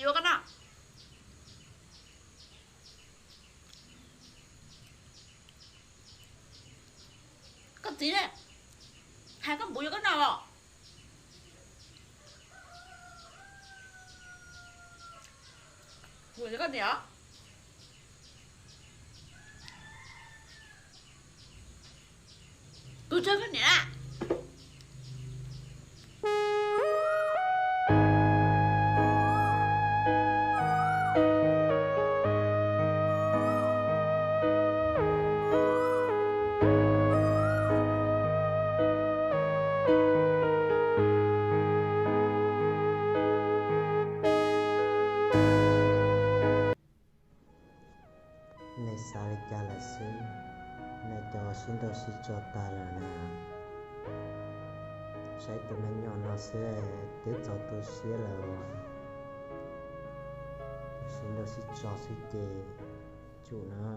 Yuav koj noj. Koj txiv ne, hais koj puv yuav koj noj los? Koj niam, kuv tso koj niam. Nej xav li cas lawm xwb? Nej cov sib nrauj sib tso tag lawm na. Saib tus me nyuam no xwb twb txaus tu siab lawm. Sib nrauj sib tso xwb ces tsum na.